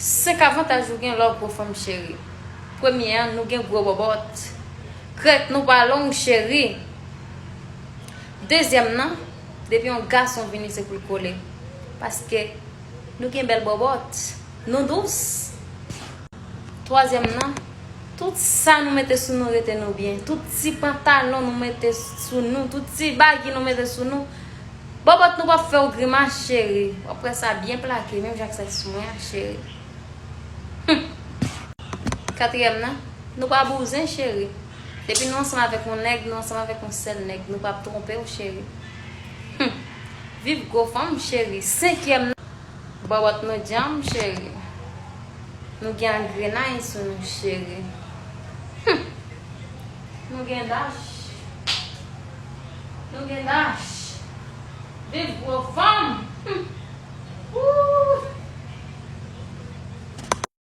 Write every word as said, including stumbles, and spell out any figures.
Senk avantaj ou gen lè w gwo fanm cheri. Premye an, nou gen gwo bòbòt. Krèk nou pa long cheri. Dezyèm nan, depi yon gason vini se pou l kole. Paske nou gen bèl bòbòt. Nou dous. Twazyèm nan, tout sa nou mete sou nou rete nou byen. Tout ti pantalon nou mete sou nou, tout ti bagy nou mete sou nou. Bòbòt nou p ap fè w grimas cheri. W ap wè sa byen plake, menm jan ak sa sou mwen an cheri. Hum. Katriyèm nan, nou pa bouzen cheri. Depi nou ansanm avèk yon nèg, nou ansanm avèk yon sèl nèg. Nou p ap twonpe w cheri. Hum. Viv gwo fanm cheri. Senkyèm nan, bòbòt nou djanm cheri. Nou gen angrenay sou nou cheri. Hum. Nou gen dach. Nou gen dach. Viv gwo fanm. Hum. Woo.